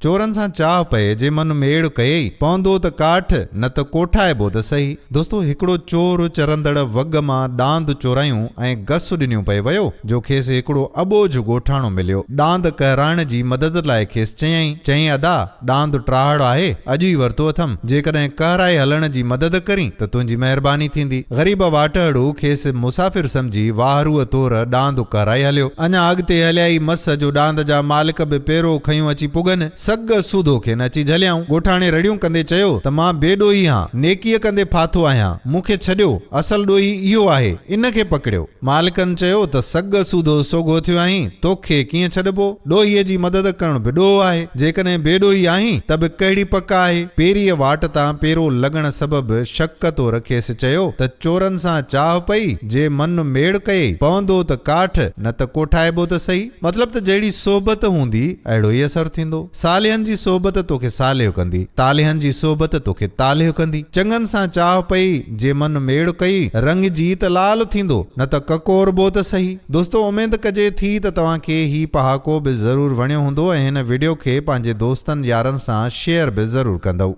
چورن سان چاهه پئي، جي من ميڙ ڪيئي، پوندو ته ڪاٺ، نه ته ڪوٺائبو ته سهي. دوستو هڪڙو چور چرندڙ وڳ مان ڏاند چورايون ۽ گس ڏنيون پئي ويو، جو کيس هڪڙو اٻوجهه ڳوٺاڻو مليو. ڏاند ڪهرائڻ جي مدد لاء کيس چيائين. چيائين ادا! ڏاند ٽاهڙ آهي، اڄ ئي ورتو اٿم، جيڪڏهن ڪهرائي هلڻ جي مدد ڪرين ته تنهنجي مهرباني ٿيندي. غريب واٽهڙو کيس مسافر سمجهي واهروء طور ڏاند ڪهرائي هليو. اڃا اڳتي هليا ئي مس جو ڏاند جا مالڪ به پيرو کنيون اچي پڳن، سگهه سوڌو کين اچي جهليائون. ڳوٺاڻي رڙيون ڪندي چيو ته مان بي ڏوهي هان، نيڪيء ڪندي ڦاٿو آهيان، مون کي ڇڏيو، اصل ڏوهي اهو آهي، ان کي پڪڙيو. مالڪن چيو ته سگهه سوڌو سوگهو ٿيو آهين، توکي ڪيئن ڇڏبو؟ ڏوهيء جي مدد ڪرڻ به ڏوهه آهي. جيڪڏهن بي ڏوهي آهين ته به ڪهڙي پڪ آهي؟ پيريء واٽ تان پيرو لڳڻ سبب شڪ طور کيس چيو ته چورن سان چاهه پئي، جي من ميڙ ڪيئي، پوندو ته ڪاٺ، نه ته ڪوٺائبو ته سهي. مطلب ته جهڙي صحبت هوندي، اهڙو ئي اثر ٿيندو. صالحن جي صحبت توکي صالح ڪندي، طالحن جي صحبت توکي طالح ڪندي. چڱن سان چاهه پئي، جي من ميڙ ڪئي، رڱجي ته لال ٿيندو، نه ته ڪڪوربو ته سهي. دوستو اميد ڪجي ٿي ته توهان کي هي پهاڪو به ضرور وڻيو هوندو ۽ هن وڊيو کي پنهنجي دوستن يارن سان شيئر به ضرور ڪندؤ.